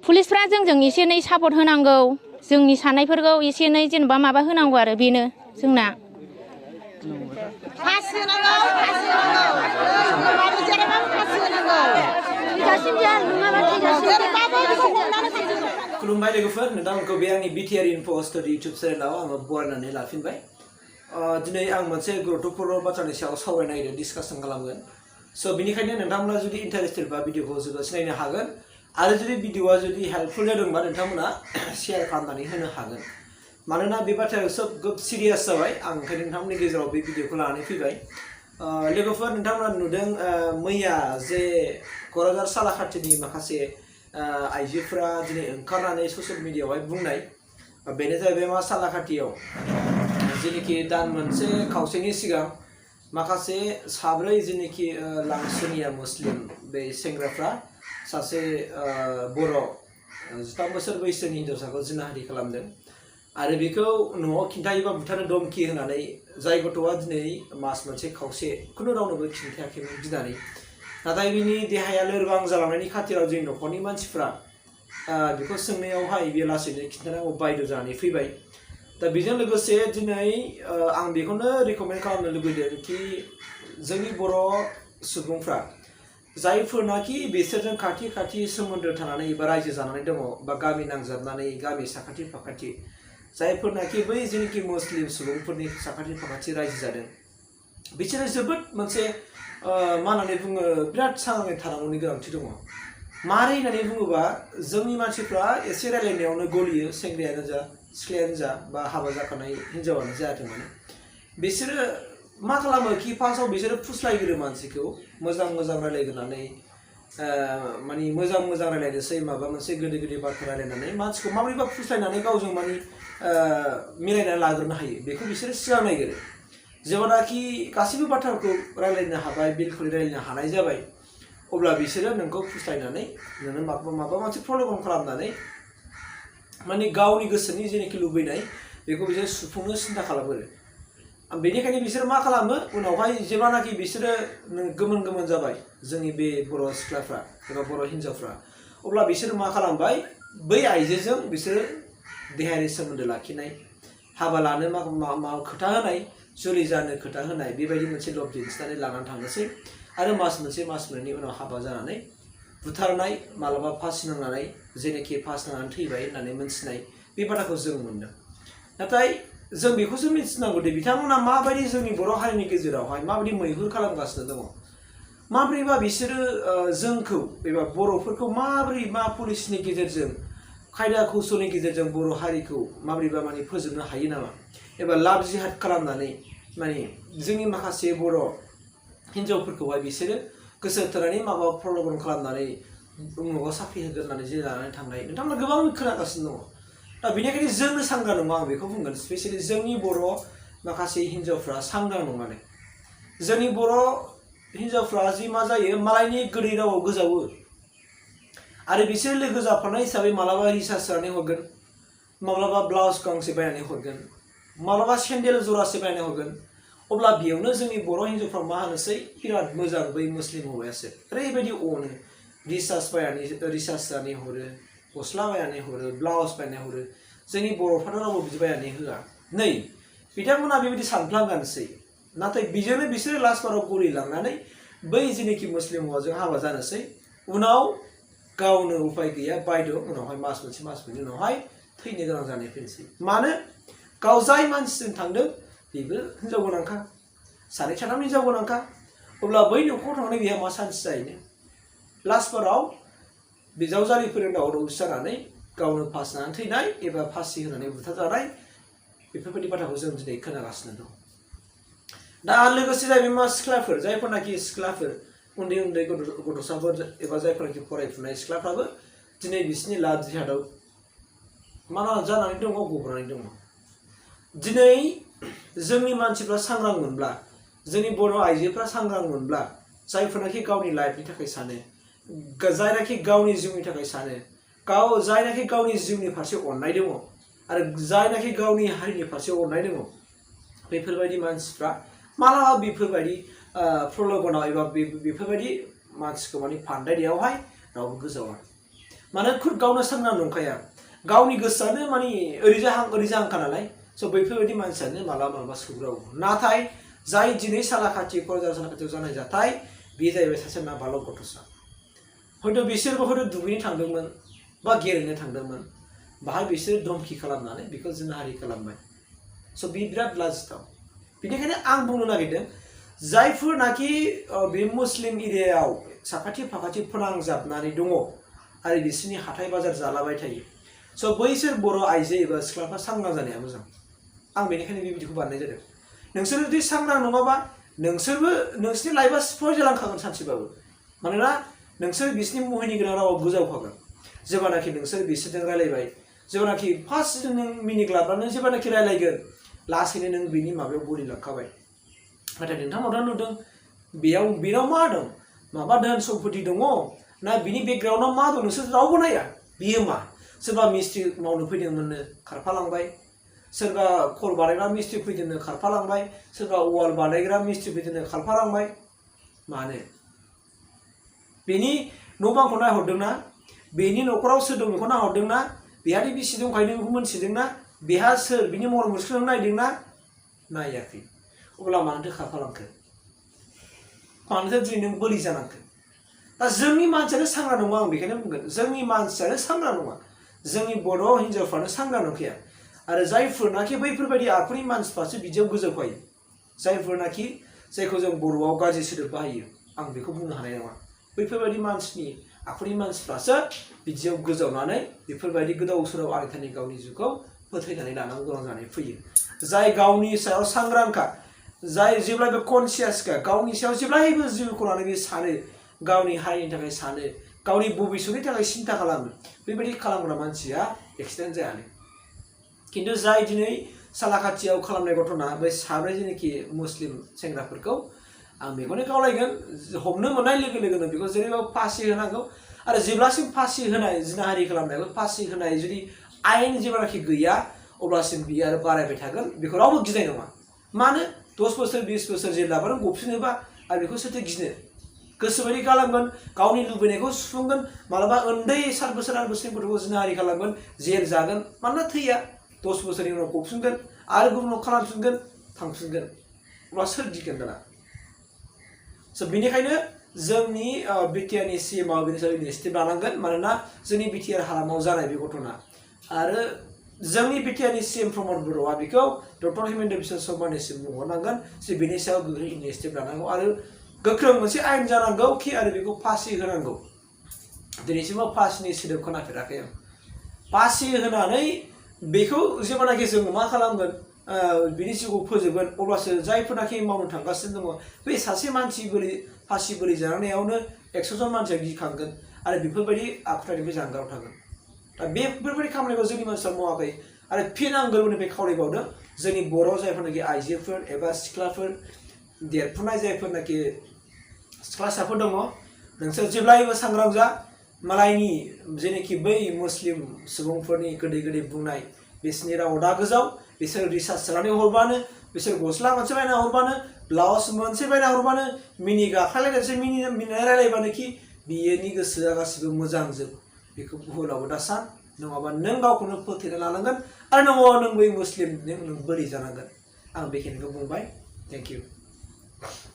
पुलिसफ्रा जोंजों एसे एनै सापर्ट होनांगौ जोंनि साननायफोरखौ एसे एनै जेनेबा माबा होनांगौ आरो बेनो जोंना खुलुमबाय लोगोफोर नोंथांमोनखौ बे आंनि बिटिआर इनफ'स्टुडियो इउटुब चेनेलाव आङो बरायनानै लाफिनबाय दिनै आं मोनसे गुरुत्वपूर्ण बाथ्रानि सायाव सावरायनो नागिरदों डिसकासन खालामगोन स' बिनिखायनो नोंथांमोना जुदि इन्टारेस्टेड बा भिडिअखौ जोबोद सिनायनो हागोन आरो जुदि भिडिअआ जुदि हेल्पफुल जादोंबा नोंथांमोना शेयार खालामनानै होनो हागोन मानोना बे बाथ्राया खोब सिरियास जाबाय आं ओंखायनो नोंथांमोननि गेजेराव बे भिडिअखौ लानानै फैबाय लोगोफोर नोंथांमोना नुदों मैया जे क'क्राझार सालाखाथिनि माखासे आइजोफोरा दिनै ओंखारनानै ससियेल मिडियायावहाय बुंनाय बेनो जाहैबाय मा सालाखाथियाव जेनेखि दान मोनसे खावसेनि सिगां माखासे साब्रै जेनेखि लांसोनिया मुस्लिम बे सेंग्राफ्रा सासे बर' 13 बोसोर बैसोनि हिनजावसाखौ जिनाहारि खालामदों आरो बेखौ न'आव खिन्थायोबा बुथारनो धमखि होनानै जाय गथ'आ दिनै मास मोनसे खावसे खुनु रावनोबो खिन्थायाखैमोन गिनानै नाथाय बिनि देहाया लोरबां जालांनायनि खाथिराव जोंनि न'खरनि मानसिफ्रा बेखौ सोंनायावहाय बे लासैनो खिन्थानांगौ बायद' जानानै फैबाय दा बेजों लोगोसे दिनै आं बेखौनो रिकमेन्ड खालामनो लुबैदों कि जोंनि बर' सुबुंफ्रा जायफोरनाखि बिसोरजों खाथि खाथि सोमोन्दो थानानै एबा रायजो जानानै दङ बा गामि नांजाबनानै गामि साखाथि फाखाथि जायफोरनाखि बै जेनेखि मुस्लिम सुबुंफोरनि साखाथि फाखाथि रायजो जादों बिसोरो जोबोद मोनसे मा होननानै बुङो बिराद सांग्राङै थानांगौनि गोनांथि दङ मारै होननानै बुङोबा जोंनि मानसिफ्रा एसे रायलायनायावनो गलियो सेंग्रायानो जा सिख्लायानो जा बा हाबा जाखानाय हिनजावानो जायाथों माने बिसोरो मा खालामो कि फार्स्टआव बिसोरो फुस्लायग्रो मानसिखौ मोजां मोजां रायलायग्रोनानै माने मोजां मोजां रायलायनोसै माबा मोनसे गोदै गोदै बाथ्रा रायलायनानै मानसिखौ माबोरैबा फुस्लायनानै गावजों माने मिलायनानै लाग्रोनो हायो बेखौ बिसोरो सिगां नायग्रो जेब्लानाखि गासैबो बाथ्राखौ रायलायनो हाबाय बिलकुल रायलायनो हानाय जाबाय अब्ला बिसोरो नोंखौ फुस्लायनानै नोंनो माबा मोनसे प्रल'भन खालामनानै माने गावनि गोसोनि जेनेखि लुबैनाय बेखौ बिसोर सुफुंनो सिन्था खालामो बेनिखायनो बिसोर मा खालामो उनावहाय जेब्लानाखि बिसोरो गोमोन गोमोन जाबाय जोंनि बे बर' सिख्लाफ्रा एबा बर' हिन्जावफ्रा अब्ला बिसोर मा खालामबाय बै आइजोजों बिसोरो देहायारि सोमोन्दो लाखिनाय हाबा लानो मा खोथा होनाय जुलि जानो खोथा होनाय बेबायदि मोनसे लब दिन्थिनानै लानानै थांनोसै आरो मास मोनसे मास मोननैनि उनाव हाबा जानानै बुथारनाय मालाबा फासि नांनानै जेनेखि फासि नांनानै थैबाय होननानै मोनथिनाय बे बाथ्राखौ जों मोनदों नाथाय जों बेखौसो मिथिनांगौ दि बिथांमोना माबायदि जोंनि बर' हारिनि गेजेरावहाय माबायदि मैहुर खालामगासिनो दङ माबोरैबा बिसोरो जोंखौ एबा बर'फोरखौ माबोरै मा पलिसिनि गेजेरजों खायदा कौशलनि गेजेरजों बर' हारिखौ माबोरैबा माने फोजोबनो हायो नामा एबा लाभ जिहाद खालामनानै माने जोंनि माखासे बर' हिन्जावफोरखौहाय बिसोरो गोसो थोनानै माबा प्रल'भन खालामनानै उमुगाव साख्रि होगोन होननानै जे लानानै थांनाय नोंथांमोना गोबां खोनागासिनो दङ दा बेनिखायनो जोंनो सांग्रां नङा आं बेखौ बुंगोन स्पेसियेलि जोंनि बर' माखासे हिन्जावफ्रा सांग्रां नङानो जोंनि बर' हिन्जावफ्रा जि मा जायो मालायनि गोदै रावाव गोजावो आरो बिसोर लोगो जाफानाय हिसाबै मालाबा रिसार्ज सोनानै हरगोन माब्लाबा ब्लाउस गांसे बायनानै हरगोन माब्लाबा सेन्देल जरासे बायनानै हरगोन अब्ला बेयावनो जोंनि बर' हिन्जावफ्रा मा होनोसै बिराद मोजां बै मुस्लिम हौवायासो ओरैबायदि अनो रिसार्ज जानानै हरो गस्ला बायनानै हरो ब्लाउस बायनानै हरो जोंनि बर'फ्राथ' रावबो बिदि बायनानै होआ नै बिथांमोना बेबायदि सानफ्लांगानोसै नाथाय बेजोंनो बिसोरो लास्टबाराव गलिलांनानै बै जेनेखि मुस्लिम हौवाजों हाबा जानोसै उनाव गावनो उपाय गैया बायद' उनावहाय मास मोनसे मास मोननै उनावहाय थैनो गोनां जानानै फैनोसै मानो गाव जाय मानसिजों थांदों बेबो हिनजाव गोनांखा सानै साथाम हिनजाव गोनांखा अब्ला बै न'खराव थांनानै बेहा मा सान्स जाहैनो लास्टबाराव बिजावजालिफोरजों दावराव जानानै गावनो फासिनानै थैनाय एबा फासि होनानै बुथारजानाय बेफोरबायदि बाथ्राखौ जों दिनै खोनागासिनो दं दा लोगोसे जाहैबाय मा सिख्लाफोर जायफोरनाखि सिख्लाफोर उन्दै उन्दै गथ'साफोर एबा जायफोरनाखि फरायफुनाय सिख्लाफ्राबो दिनै बिसोरनि लाभ जिहादाव मा जानानै दङ गब'नानै दङ दिनै जोंनि मानसिफ्रा सांग्रां मोनब्ला जोंनि बर' आइजोफ्रा सांग्रां मोनब्ला जायफोरनाखि गावनि लाइफनि थाखाय सानो जायनाखि गावनि जिउनि थाखाय सानो जायनाखि गावनि जिउनि फारसे अननाय दङ आरो जायनाखि गावनि हारिनि फारसे अननाय दङ बेफोरबायदि मानसिफ्रा मालाबा बेफोरबायदि प्रल'भनाव एबा बेफोरबायदि मानसिखौ माने फानदायनायावहाय रावबो गोजावा माने खुद गावनो सांग्रां नंखाया गावनि गोसोआनो माने ओरैजाहांखा नालाय स' बैफोरबायदि मानसियानो मालाबा मालाबा सौग्रावो नाथाय जाय दिनै सालाखाथि क'क्राझार सालाखाथियाव जानाय जाथाय बे जाहैबाय सासे नाबालक गथ'सा हयथ' बिसोरबो हयथ' दुगैनो थांदोंमोन बा गेलेनो थांदोंमोन बाहाय बिसोर धमकि खालामनानै बेखौ जिनाहारि खालामबाय स' बे बिराद लाजिथाव बेनिखायनो आं बुंनो नागिरदों जायफोरनाखि बे मुस्लिम एरियायाव साखाथि फाखाथि फोनांजाबनानै दङ आरो बिसोरनि हाथाय बाजार जालाबाय थायो स' बैसोर बर' आइजो एबा सिख्लाफ्रा सांग्रां जानाया मोजां आं बेनिखायनो बे भिडिअखौ बानायनाय जादों नोंसोर जुदि सांग्रां नङाबा नोंसोरबो नोंसोरनि लाइफआ स्पइल जालांखागोन सानसेबाबो मानोना नोंसोर बिसोरनि मुहिनि गोनां रावाव गोजावखागोन जेब्लानाखि नोंसोर बिसोरजों रायलायबाय जेब्लानाखि फार्स्ट नों मिनिक लाब्लानो जेब्लानाखि रायलायगोन लासैनो नों बिनि माबायाव गलिलांखाबाय नाथाय नोंथांमोना नुदों बेनाव मा दं माबा धोन सम्पति दङ ना बिनि बेकग्राउन्डआव मा दं नोंसोर रावबो नाया बियो मा सोरबा मिस्ट्रि मावनो फैदोंमोननो खारफालांबाय सोरबा खल बानायग्रा मिस्ट्रि फैदोंनो खारफालांबाय सोरबा वाल बानायग्रा मिस्ट्रि फैदोंनो खारफालांबाय मानो बेनि न' बांखौ नायहरदोंना बेनि न'खराव सोर दं बेखौ नायहरदोंना बेहादि बिसि दंखायो नों बेखौ मोनथिदोंना बेहा सोर बिनि महर मुस्रिखौ नायदोंना नायाखै अब्ला मानोथो खारफालांखो मानोथो दिनै नों बोलि जानांखो दा जोंनि मानसियानो सांग्रां नङा आं बेखायनो बुंगोन जोंनि मानसियानो सांग्रां नङा जोंनि बर' हिन्जावफ्रानो सांग्रां नंखाया आरो जायफोरनाखि बैफोरबायदि आखुनि मानसिफ्रासो बिदियाव गोजौखायो जायफोरनाखि जायखौ जों बर'आव गाज्रि सोदोब बाहायो आं बेखौ बुंनो हानाय नङा बैफोरबायदि मानसिनि आखुनि मानसिफ्रासो बिदियाव गोजावनानै बेफोरबायदि गोदाव सोराव आरिथानि गावनि जिउखौ फोथैनानै लानांगौ गोनां जानानै फैयो जाय गावनि सायाव सांग्रांखा जाय जेब्लायबो कनसियासखा गावनि सायाव जेब्लायबो जिउखौ लानानै सानो गावनि हारिनि थाखाय सानो गावनि भबिष्यतनि थाखाय सिन्था खालामो बेबायदि खालामग्रा मानसिया एक्सिडेन्ट जायानो खिन्थु जाय दिनै सालाखाथियाव खालामनाय घटना बै साब्रै जेनाखि मुस्लिम सेंग्राफोरखौ आं बेखौनो खावलायगोन हमनो मोननाय लोगो लोगोनो बेखौ जेरैबाबो फासि होनांगौ आरो जेब्लासिम फासि होनाय जिनाहारि खालामनायखौ फासि होनाय जुदि आयेन जेब्लानाखि गैया अब्लासिम बियो आरो बारायबाय थागोन बेखौ रावबो गिनाय नङा मानो 10 बोसोर 20 बोसोर जेब्लाबो नों गफिनोबा आरो बेखौ सोरथो गिनो गोसोबायदि खालामगोन गावनि लुबैनायखौ सुफुंगोन मालाबा उन्दै 7 बोसोर 8 बोसोरनि गथ'खौ जिनाहारि खालामगोन जेल जागोन मानोना थैया 10 बोसोरनि उनाव गफिनगोन आरो गुबुनाव खालामफिनगोन थांफिनगोन अब्ला सोर गिगोन दाना स' बेनिखायनो जोंनि बिटिआरनि सिएमआ बेनि सायाव इनिसिएटिभ लानांगोन मानोना जोंनि बिटिआर हालामाव जानाय बे घटना आरो जोंनि बिटिआरनि सिएम प्रमद बर'आ बेखौ डक्टर हिमन्त बिश्व शर्मानिसिम बुंहरनांगोन जे बेनि सायाव गोख्रै इनिसिएटिभ लानांगौ आरो गोख्रों मोनसे आयेन जानांगौ कि आरो बेखौ फासि होनांगौ दिनैसिमबो फासिनि सोदोब खोनाफेराखै आं फासि होनानै बेखौ जेब्लानाखि जों मा खालामगोन बिनि जिउखौ फोजोबगोन अब्लासो जायफोरनाखि मावनो थांगासिनो दङ बे सासे मानसि फासि बोलि जानांनायावनो 100 जन मानसिया गिखांगोन आरो बेफोरबायदि आखुथायनिफ्राय जानगाराव थागोन दा बेफोरबायदि खामानिखौ जोंनि मानसिफ्रा मावाखै आरो फिन आं गोरबोनिफ्राय खावलायबावदों जोंनि बर' जायफोरनाखि आइजोफोर एबा सिख्लाफोर देरफुनाय जायफोरनाखि सिख्लासाफोर दङ नोंसोर जेब्लायबो सांग्रां जा मालायनि जेनाखि बै मुस्लिम सुबुंफोरनि गोदै गोदै बुंनाय बिसोरनि राव दा गोजाव बिसोर रिसार्च खालामनानै हरबानो बिसोर गस्ला मोनसे बायना हरबानो ब्लाउस मोनसे बायना हरबानो मिनि गाख्लायलायनायसो मिनिनानै रायलायबानो कि बियोनि गोसोआ गासिबो मोजांजोब बेखौ भुलावबो दा सान नङाबा नों गावखौनो फोथैना लानांगोन आरो नङाबा नों बै मुस्लिम नों बोरै जानांगोन आं बेखिनिखौ बुंबाय थेंक इउ